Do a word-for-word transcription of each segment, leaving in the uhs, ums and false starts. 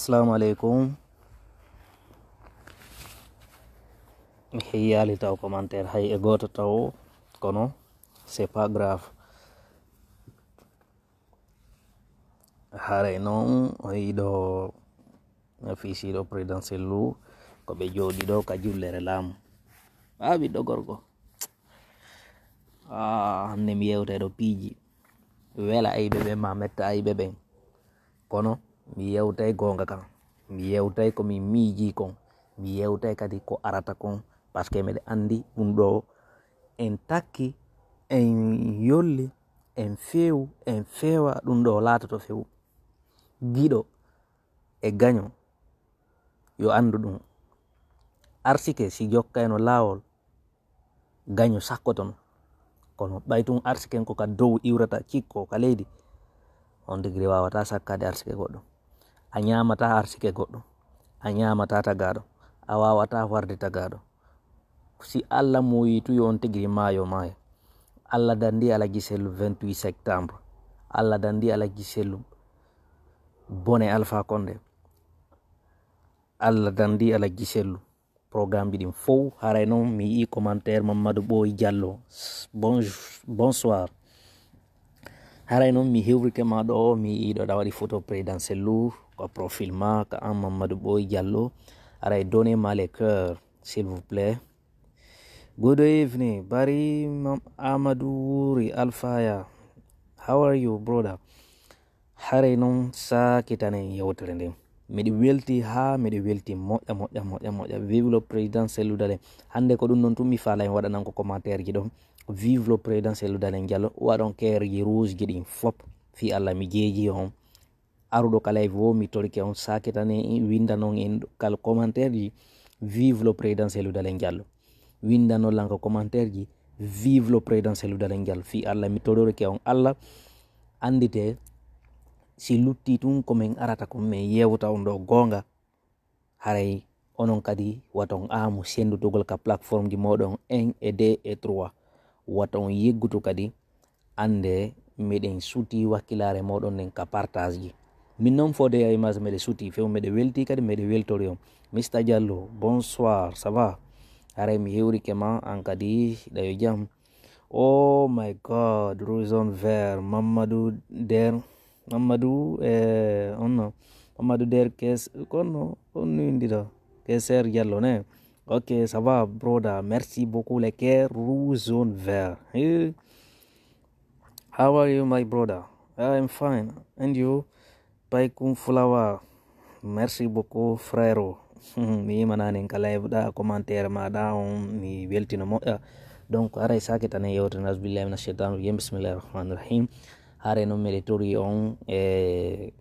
Assalamu alaikum. Mi heyali taw commentaire hay e goto taw, kono c'est pas grave. Haray noon o yiɗo fisiɗo présidentiel lu ko ɓe jooɗi ɗo ka jullere laamu. A ɓiɗɗo gorko. Ah, hannde mi yewtay ɗo piiji wela ayɓe ɓen ma metta ayɓe ɓen. Kono mi yewtay goonga kan. Mi yewtay ko min miiji kon. Mi yewtay kadi ko arata kon. Parce que miɗa anndi ɗum ɗo en takki, en yolli, en feewu, en feewa, ɗum ɗo laatoto feewu. Giɗo e gaño yo anndu ɗum. Arsike si jokkayno laawol, gaño sakkotono. Kono ɓay tun arsiken ko ka dow iwrata cikko ka leydi, on tigi wawata sakkade arsike goɗɗo. A ñamata arsike goɗɗo, a ñamata tagaɗo, a wawata warde tagaɗo. Si Allah mo yitu yo on tigi maayo maayo. Allah dandi Alaji Sellu vingt-huit septembre. Allah dandi Alaji Sellu bone Alpha Condé. Allah dandi Alaji Sellu. Programme ji ɗin fow. Haray noon mi yii commentaire Mamadou Boy Diallo. Bonj-, bonsoir. Haray noon mi hewrike ma ɗo, mi yii ɗo ɗa waɗi photo président Sellu ko profil ma ka an Mamadou Boy Diallo. Haray donnez ma les cœurs, s'il vous plaît. Good evening, Bari Mam-, Amadou Wuri Alfaya. How are you, brother? Haray noon sakitane yewtere nden. Miɗo welti haa miɗo welti moƴƴa, moƴƴa, moƴƴa, moƴƴa. Vive le président Cellou Dalein. Hannde ko ɗum noon tun mi faala en waɗanan ko commentaire ji ɗon. Vive le président Cellou Dalein Diallo. Waɗon keerji rouge ji ɗin fop. Fii Allah mi jeeji on. Aruɗo ka live o mi torike on sakitane windanon en kal commentaire ji. Vive le président Cellou Dalein Diallo. Windanon lan ko commentaire ji. Vive le président Cellou Dalein Diallo. Fii Allah mi torike on Allah. Anndite, si lutti tun ko min arata ko min yewta on ɗo goonga, haray onon kadi waton aamu senndutugol ka plateforme ji mooɗon un et deux et trois. Waton yeggutu kadi, annde miɗen suti wakkilaare mooɗon nden ka partage ji. Min noon fodde ya image miɗe suti few, miɗe welti kadi miɗe weltori on. Mister Diallo, bonsoir, ça va? Haray mi hewrike ma, an kadi ɗayo jam. Oh my God, Roison Vert, Mamadou Der, Mamadou, eh, on no, Mamadou Der Kes, kono, on no indi ɗo, Keser Diallo ne. Ok, ça va, brother, merci beaucoup, les cœurs rouge, jaune, vert. Eh, how are you, my brother? I'm fine, and you? Paykum Fulawa, merci beaucoup, frérot. Mi yimanani en ka live ɗa, commentaire ma ɗa on, mi weltino moƴƴa. Donc, haray sake tane yewtere, nas billahi mina shaitan rajim, bismillahi rahmani rahim. Haray noon miɗe tori on e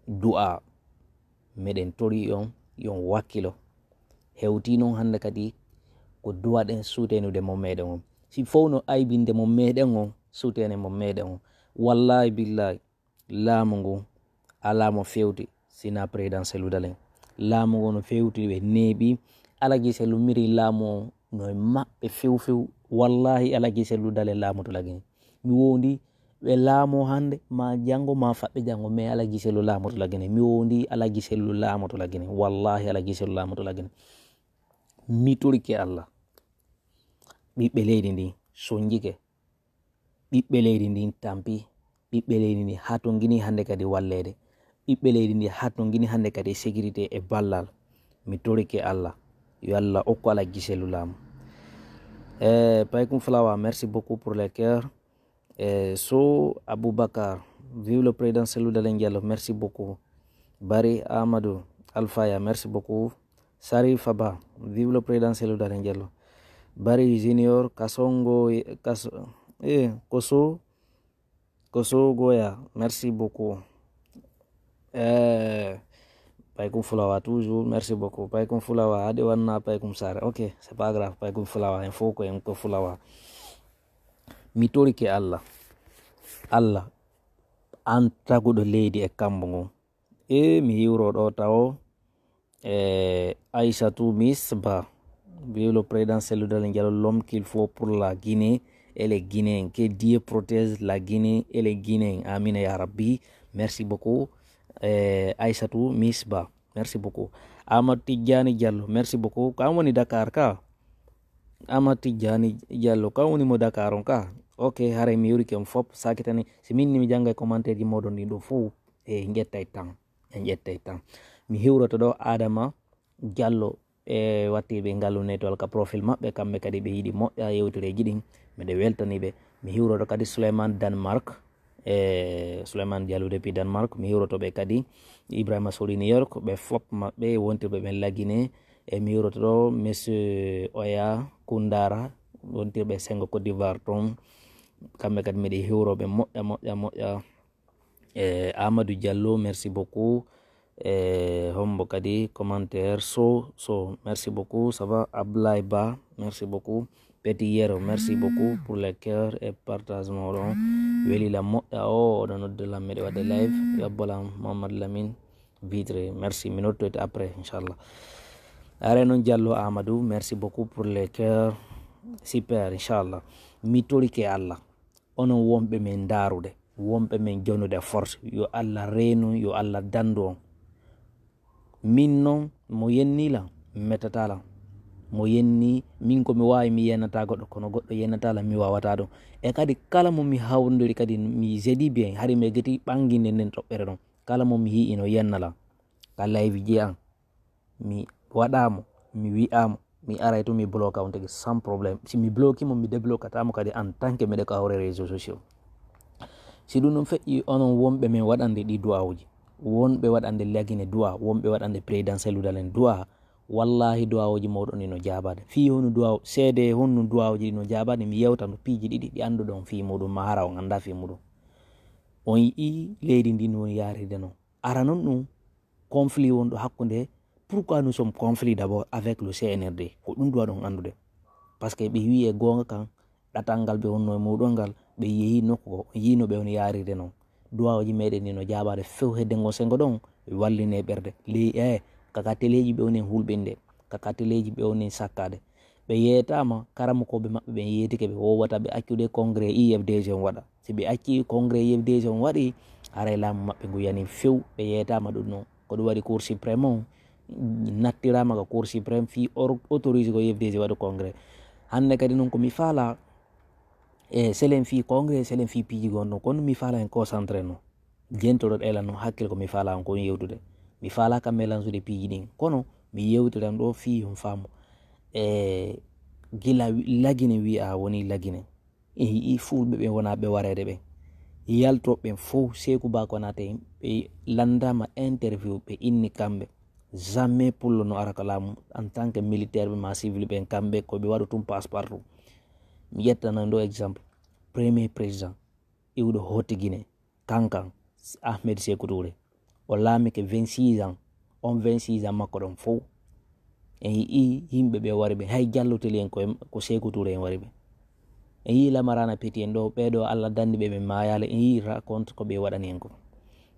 du'a, miɗen tori on, yon wakkilo. Hewti noon hannde kadi ko du'a ɗen suutenude mo meɗen on. Si fow no aybinde mo meɗen on, suutene mo meɗen on. Wallahi billahi, laamu ngun alaa mo fewti, sina président Cellou Dalein. Laamu ngun no fewti, ɓe neeɓi. Alaji Cellou miri laamu on no e maɓɓe few few. Wallahi, Alaji Cellou Dalein laamu to Lagine. Mi wondi, ɓe laamo hannde, ma janngo, ma faɓɓe janngo, mais Alaji Cellou laamu to Lagine. Mi wondi, Alaji Cellou laamu to Lagine. Wallahi, Alaji Cellou laamu to Lagine. Mi torike Allah. Ɓiɓɓe leydi ndin sonjike. Ɓiɓɓe leydi ndin tampi. Ɓiɓɓe leydi ndin hatongini hannde kadi walleede. Ɓiɓɓe leydi ndin hatongini hannde kadi sécurité e ballal. Mi torike Allah. Yo Allah okku Alaji Cellou laamu. Eh, Paykum Fulawa, merci beaucoup pour les cœurs. Eh, So Aboubacar, vive le président Cellou Dalein Diallo, merci beaucoup. Bari Amadou Alfaya, merci beaucoup. Sarifa Ba, vive le président Cellou Dalein Diallo. Bari Junior, Kasongo, Kaso, eh, Koso, Koso Goya, merci beaucoup. Eh, Paykum Fulawa toujours, merci beaucoup. Paykum Fulawa, ade wanna Paykum Sare. Ok, c'est pas grave, Paykum Fulawa, il faut que en ko Fulawa. Mi torike Allah. Allah, an taguɗo leydi e kambo ngon. E mi hiwro ɗo tawo, e Aissatou Miss Ba. Vive le président Cellou Dalein Diallo, l'homme qu'il faut pour la Guinée et les Guinéens. Que Dieu protège la Guinée et les Guinéens. Amina ya Rabbi. Merci beaucoup. e Aissatou Misba, merci beaucoup. Amadou Tidjani Diallo, merci beaucoup. Kan woni Dakar ka? Amadou Tidjani Diallo, kan woni mo Dakar on ka? Ok, haray mi yurike on fop sakitani. Si min ni mi jangay commentaire ji moɗon ɗin ɗo fof, e en ƴettay tan, en ƴettay tan. Mi hiwroto ɗo Adama Diallo, e wattiiɓe ngalu netwal ka profil maɓɓe, kamɓe kadi ɓe yiɗi moƴƴa yewtereeji ɗin, miɗo weltani ɓe. Mi hiwroto kadi Souleymane Danemark, e Souleymane Diallo depuis Danemark, mi hiwroto ɓe kadi. Ibrahima Sori New York, ɓe fop maɓɓe wontirɓe ɓen Lagine. E mi hiwroto ɗo Monsieur Oya Kundara, wontirɓe Sengo Côte d'Ivoire toon, kamɓe kadi miɗo hiwroɓe moƴƴa moƴƴa moƴƴa. E Amadou Diallo, merci beaucoup. E hombo kadi commentaire? So so, merci beaucoup. Ça va? Ablaye Ba, merci beaucoup. Petit Yero, merci beaucoup pour les cœurs et partage moɗon. Weli la moƴƴa o, oɗo nodde lam miɗo waɗde live. Yo abbolam Mohamed Lamine Vitre, merci. Mi nottoyte après, inchallah. Are noon Diallo Amadou, merci beaucoup pour les cœurs. Super, inchallah. Mi torike Allah. Onon wonɓe men ndaarude, wonɓe men jonude force, yo Allah reenu, yo Allah danndu on. Min noon, mo yenni lan, mettata lan. Mo yenni, min ko mi waawi mi yennata goɗɗo, kono goɗɗo yennata lan, mi waawata ɗum. E kadi kala mo mi hawrondiri kadi, mi jedi bien, hari mi geti ɓanginde nden toɓɓere ɗon. Kala mo mi yii ino yenna lan, ka live ji an, mi waɗa mo, mi wi'a mo, mi aray to mi bloka on tigi sans problème. Si mi bloki mo, mi deblokata mo kadi en tant que miɗo ka hawre réseaux sociaux. Si ɗum ɗum feƴƴi, onon wonɓe men waɗande ɗi du'awuji, wonɓe waɗande Lagine du'a, wonɓe waɗande président Cellou Dalein du'a, wallahi du'awuji moɗon ɗi no jaabade. Fii honno du'a, seede honno du'awuji ɗi no jaabade, mi yewta no piiji ɗiɗi ɗi annduɗon fii muɗum, ma hara on annda fii muɗum. On yi'i leydi ndi no woni yarirde non. Ara non ɗum conflit wonɗo hakkunde, pourquoi nous sommes conflit d'abord avec le C N R D? Ko ɗum du'a ɗon anndude. Parce que ɓe wi'i e goonga kan, ɗatal ngal ɓe wonno e muɗum ngal, ɓe yehi nokku ko, yiino ɓe woni yarirde non. Du'awuji meɗen ni no jaabaade few hedde ngon sengo ɗon, ɓe walline ɓerde. Ley e, kaka teleji ɓe woni en hulɓinde, kaka teleji ɓe woni en sakkaade. Ɓe yeetama, karamokooɓe maɓɓe ɓen yeetike ɓe wowata ɓe accude congrès I F D G on waɗa. Si ɓe acci congrès I F D G on waɗi, haray laamu maɓɓe ngu yani few, ɓe yeetama ɗum non. Ko ɗum waɗi Cour suprême on nattirama ka Cour suprême fii or-, autorisé ko I F D G waɗa congrès. Hannde kadi non ko mi faala, e selen fii congrès, selen fii piiji gonɗon, kono mi faala en concentré non. Jentoro ɗela non hakkille ko mi faala on kon yewtude. Mi faala kam melansude piiji ɗin, kono mi yewtiran ɗo fii on faamu. E gila wi-, Lagine wi'a woni Lagine. En yi'i fulɓe ɓen wona ɓe wareede ɓen. Yaltooɓe ɓen fow, Seeku Ba Konaté, ɓe lanndama interview, ɓe inni kamɓe. Jamais pullo no ara ka laamu en tant que militaire ɓe ma civil ɓen, kamɓe ko ɓe waɗu tum passe partout. Mi ƴettana ɗo exemple. Premier président iwɗo Hooti Gine, kankan, Ahmed Seeku Tuure. O laamike vingt-six ans, on vingt-six ans makko ɗon fow. En yi'i yimɓe ɓe wari ɓe, hay Jallo Teli en ko, ko Seeku Tuure en wari ɓe. En yi'i Lamarana Petit en ɗo, ɓe ɗo Allah danni ɓe, ɓe maayaali, en yi'i raconte ko ɓe waɗani en ko.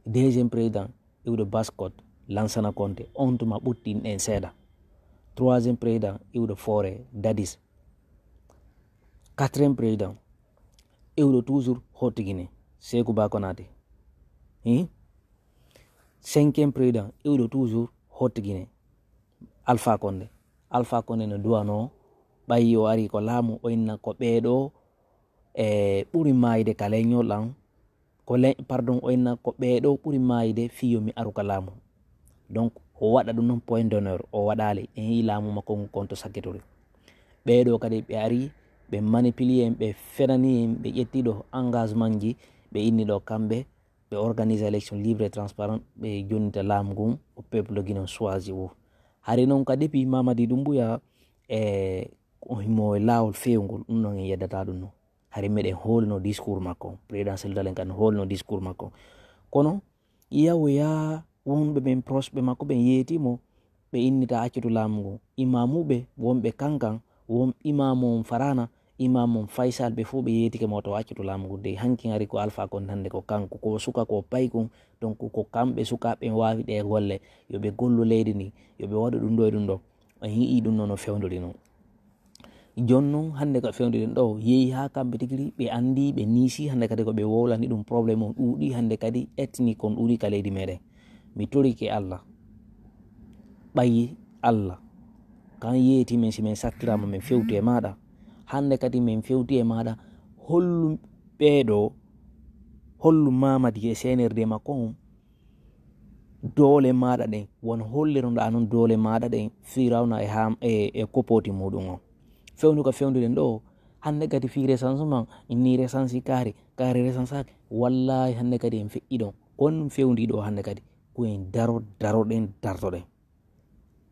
Deuxième président, iwɗo Basse Côte, Lansana Konté, on tuma ɓuttin en seeɗa. Troisième président, iwɗo Foore, Dadis. Quatrième président, iwɗo toujours Hooti Gine, Seeku Ba Konaté. Hi? Cinquième président, iwɗo toujours Hooti Gine, Alpha Condé. Alpha Condé no du'anoo, ɓayi o ari ko laamu, o inna ko ɓeeɗo, e ɓuri maayde ka leñol an, ko le-, pardon, o inna ko ɓeeɗo ɓuri maayde fii yo mi aru ka laamu. Donc, o waɗa ɗum non point d'honneur, o waɗaali, en yi'i laamu makko ngu konto sakkitori. Ɓeeɗo kadi ɓe ari, ɓe manipuli en, ɓe fenani en, ɓe ƴetti ɗo engagement ji, ɓe inni ɗo kamɓe, ɓe organise élection libre et transparent, ɓe jonnita laamu ngun, o peuple guinéen choisi wo. Hari non ka depuis Mamadi Doumbouya, e o himo e laawol feewngol, ɗum non en yeddata ɗum non. Hari meɗen hoolno discours makko, président Cellou Dalein kan hoolno discours makko. Kono, yawoya wonɓe ɓen proche ɓe makko ɓen yeeti mo, ɓe innita accutu laamu ngu. Imamuɓe wonɓe kankan, won imamu on Farana, imamu on Faysal, ɓe fof ɓe yeetike mo to accutu laamu ngu. De hanki hari ko Alpha Condé hannde ko kanko, ko suka ko paykun, donc ko kamɓe sukaaɓe en waawi ɗe golle, yo ɓe gollu leydi ndi, yo ɓe waɗu ɗum ɗo e ɗum ɗo. En yi'i ɗum noon no fewndori noon. Jooni noon, hannde ko fewndori ɗo, yehi haa kamɓe tigi ri, ɓe anndi, ɓe niisi, hannde kadi ko ɓe wowlani ɗum, problème on ɗuuɗi, hannde kadi ethnique on ɗuuɗi ka leydi meɗen. Mi torike Allah, ɓayi Allah, kan yeeti men, si men sattirama men fewti e maɗa. Hande kadi men fewti e maɗa, hollu ɓeeɗo, hollu Mamadi e C N R D makko on doole maɗa ɗen, won holliroɗa non doole maɗa ɗen Firawna e Ham e, e kopoti muɗum on. Fewnu ka fewnuɗen ɗo, hande kadi fi recensement, inni recensi kaari, kaari recensaki. Wallahi hande kadi en feƴƴi ɗon. Kon fewndi ɗo hande kadi ko en daro, daroɗen, dartoɗen.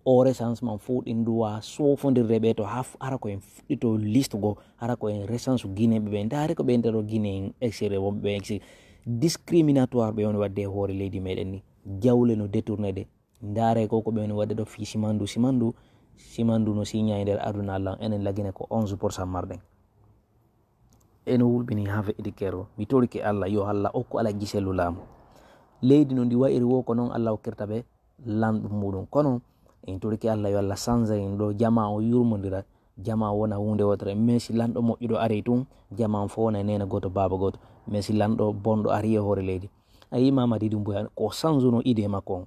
O recensement fof ɗin duwa sofondirde ɓe to haf, hara ko en fuɗɗito liste go, hara ko en recense Guinée ɓe ɓe ndaari ko ɓe ndaro Guinée en extérieur wonɓe ɓe extérieur. Discriminatoire ɓe on wadde e hoore leydi meɗen ni. Jawle no détourné de. Ndaare ko ko ɓe on wadde ɗo fi Simandu, Simandu, Simandu no signa e nder aduna Allah, enen la Guinée ko onze pour cent marɗen. Eno wulɓini ha feƴƴiti kero. Mi torike Allah, yo Allah okku Alhaji Sellu laamu. Leydi no ndi wa'iri wo ko non Allah okkirta ɓe lanɗum muɗum. Kono en torike Allah, yo Allah sanza en ɗo, jama o yurmodira, jama wona hunde wotere. Mais si lanɗo moƴƴuɗo ari tun, jama on fof wona e nene goto, baba goto. Mais si lanɗo bonɗo ari e hoore leydi, a yi Mamadi Doumbouya ko sanzuno idée makko on.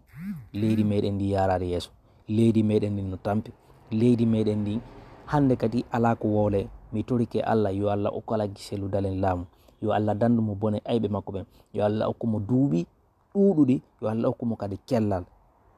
Leydi meɗen ndi yarade yeeso. Leydi meɗen ndi no tampi. Leydi meɗen ndi hande kadi ala ko wowle. Mi torike Allah, yo Allah okku Alhaji Sellu Dalen laamu. Yo Allah dandu mo bone ayɓe makko ɓen. Yo Allah okku mo duuɓi ɗuuɗuɗi. Yo Allah okku mo kadi cellal.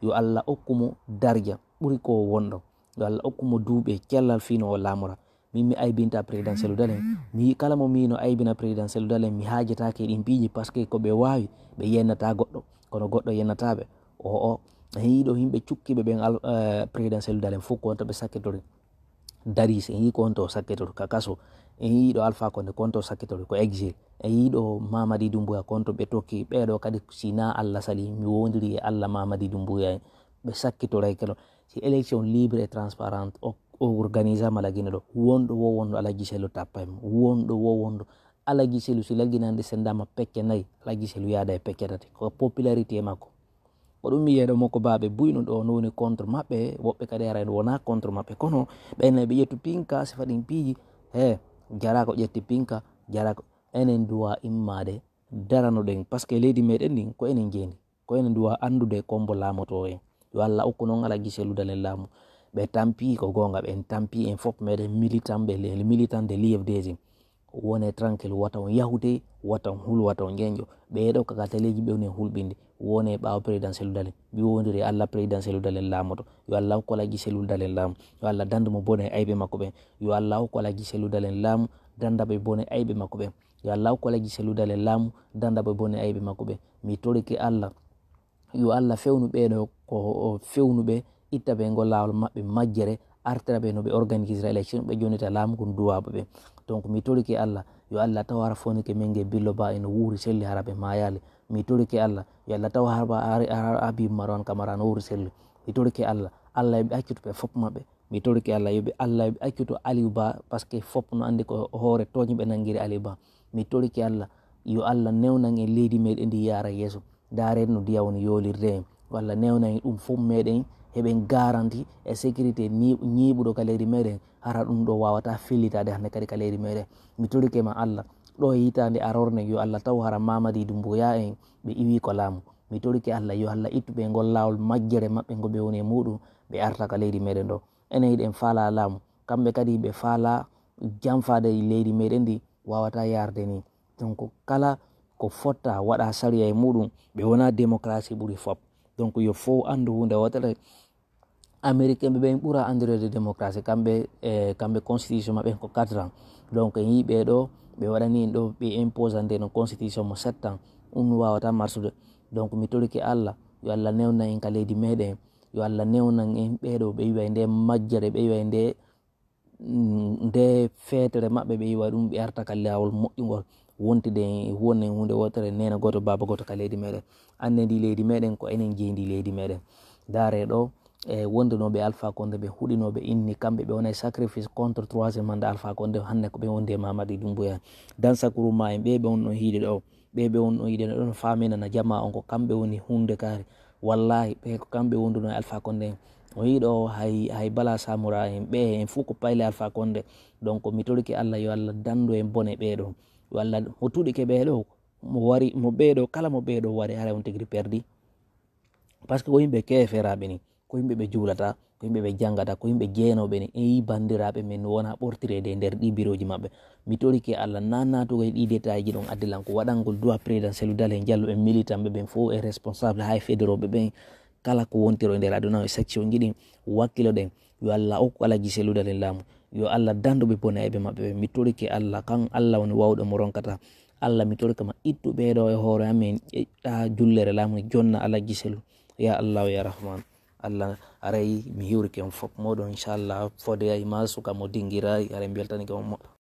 Yo Allah okku mo darja ɓuri ko wonɗo. Yo Allah okku mo duuɓi e cellal fino o laamora. Min mi aybinta président Sellu Dalen. Mi yi kala mo mino aybina président Sellu Dalen, mi haajatake e ɗin piiji, parce que ko ɓe wawi, ɓe yennata goɗɗo, kono goɗɗo yennata ɓe. O, o, en yiɗo yimɓe cukkiɓe ɓen al-, eh, président Sellu Dalen fof ko on to ɓe sakkitori. Daris, en yi ko on to sakkitori ka kaso. En yiɗo Alpha Condé ko on to sakkitori ko exil. En yiɗo Mamadi Doumbouya ko on to ɓe tokki. Ɓeɗo kadi sina Allah sali, mi wondiri e Allah Mamadi Doumbouya en. Ɓe sakkitoray kelo. Si élection libre et transparente o, o organisama la Guinée ɗo, wonɗo wo wonɗo Alhaji Sellu tappa e mum. Wonɗo wo wonɗo Alhaji Sellu, si la Guinée hande sendama pecce nayi, Alhaji Sellu yaada e pecce tati. Ko popularité makko. Ko ɗum mi yeeɗo makko baaɓe buyno ɗo no woni contre maɓɓe, woɓɓe kadi ara en wona contre maɓɓe. Kono ɓen ɓe ƴettu pinka, si faɗin piiji, he, jara ko ƴetti pinka, jara ko enen duwa immade, daranoɗen. Parce que leydi meɗen ndin ko enen jendi. Ko enen duwa anndude kombo laamoto en. Yo Allah okku noon Alhaji Sellu Dalen laamu. Ɓe tampi ko goonga, ɓen tampi en fof meɗen militant ɓe, les militants de l'I F D G. Wone tranquille, wata on yahude, wata on hul, wata on ƴeñƴo. Ɓeeɗo ko ka teleeji ɓe woni e hulɓinde. Wone ɓaawo président Sellu Dalen. Mi wondiri e Allah président Sellu Dalen laamoto. Yo Allah okku Alhaji Sellu Dalen laamu. Yo Allah dandu mo bone ayɓe makko ɓen. Yo Allah okku Alhaji Sellu Dalen laamu, danda ɓe bone ayɓe makko ɓen. Yo Allah okku Alhaji Sellu Dalen laamu, danda ɓe bone ayɓe makko ɓen. Mi torike Allah. Yo Allah fewnu ɓeeɗo ko o fewnu ɓe, itta ɓe ngol laawol maɓɓe majjere, artira ɓe no ɓe organisira élection, ɓe jonnita laamu kon duwaaɓe ɓe. Donc mi torike Allah, yo Allah taw hara fonike men nge Billo Ba eno wuuri selli hara ɓe maayaali. Mi torike Allah, yo Allah taw hara, hara, hara Habib Marwan Camara no wuuri selli. Mi torike Allah, Allah yo ɓe accutu ɓe fof maɓɓe. Mi torike Allah, yo ɓe, Allah yo ɓe accutu Aliou Ba, parce que fof no anndi ko hoore tooñe ɓe nanngiri Aliou Ba. Mi torike Allah, yo Allah newnan en leydi meɗen ndi yaara yeeso. Ndaaren no ndiyam woni yoolirde en. Yo Allah newnan en ɗum fof meɗen, heɓen garanti e sécurité ni-, ñiiɓuɗo ka leydi meɗen. Hara ɗum ɗo wawata fellitade hannde kadi ka leydi meɗen. Mi torike ma Allah, ɗo e hitaande arorde nden, yo Allah taw hara Mamadi Doumbouya en ɓe iwi ko laamu. Mi torike Allah, yo Allah ittu ɓe ngol laawol majjere maɓɓe ngo ɓe woni e muɗum, ɓe arta ka leydi meɗen ɗo. Enen hiɗen faala laamu, kamɓe kadi ɓe faala janfaade leydi meɗen ndi wawata yarde ni. Donc kala ko fotta waɗa sariya e muɗum, ɓe wona démocratie ɓuri fop. Donc yo fof anndu huunde wotere, américain ɓe ɓen ɓura anndirede démocratie, kamɓe, e, kamɓe constitution maɓɓe ko quatre ans. Donc en yii ɓe ɗo, ɓe waɗani en ɗo, ɓe imposande no constitution mo sept ans, ɗum wawata marsude. Donc mi torike Allah, yo Allah newnan en ka leydi meɗen, yo Allah newnan en ɓeɗo ɓe iwa e nde majjere, ɓe iwa e nde, mm, nde feetere maɓɓe, ɓe iwa ɗum, ɓe arta ka laawol moƴƴungol, wontide e huwonnen huunde wotere, nena goto, baba goto ka leydi meɗen. Annde ndi leydi meɗen ko enen jeyi ndi leydi meɗen. Ndaare ɗo, e wondunoɓe Alpha Condé, ɓe huɗinoɓe inni kamɓe ɓe wona e sacrifice contre troisième mandat Alpha Condé, hannde ko ɓe wondi e Mamadi Doumbouya. Dan Sakuruma en ɓe, ɓe wonno hiide ɗo. Ɓe ɓe wonno hiide ɗo no faminana jama on ko kamɓe woni hunde kaari. Wallahi ɓe ko kamɓe wonduno e Alpha Condé en. O yiɗo hay, hay Bala Samura en ɓe en fof ko payle Alpha Condé. Donc mi torike Allah yo Allah dandu en bone ɓe ɗo. Yo Allah mo tuɗike ɓe ɗo, mo wari, mo ɓe ɗo, kala mo ɓe ɗo wari hara on tigri perdi. Parce que ko yimɓe keeferaaɓe ni, ko yimɓe ɓe juulata, ko yimɓe ɓe janngata, ko yimɓe jeenooɓe ni. Eyi, banndiraaɓe men, wona ɓortireede e nder ɗi birooji maɓɓe. Mi torike Allah, na naatugo e ɗi détail ji ɗon addilan ko waɗangol duwa président Cellou Dalein Diallo e militant ɓe ɓen fof e responsable haa e fédéraux ɓe ɓen, kala ko wontiro e nder aduna e section ji ɗin, wakkiloɗen. Yo Allah okku Alhaji Cellou Dalein laamu. Yo Allah dandu ɓe bonayɓe maɓɓe ɓen. Mi torike Allah, kan Allah woni wawɗo mo ronkata. Allah, mi torike ma, ittu ɓeeɗo e hoore amen, e ɗa jullere laamu ni, jonna Alhaji Cellou. Ya Allah, ya Rahman. Allah, aray mi hiwrike on fof moɗon, inchallah. Fode ay ma suka mo dingiray, aray mi weltanike on moɗon.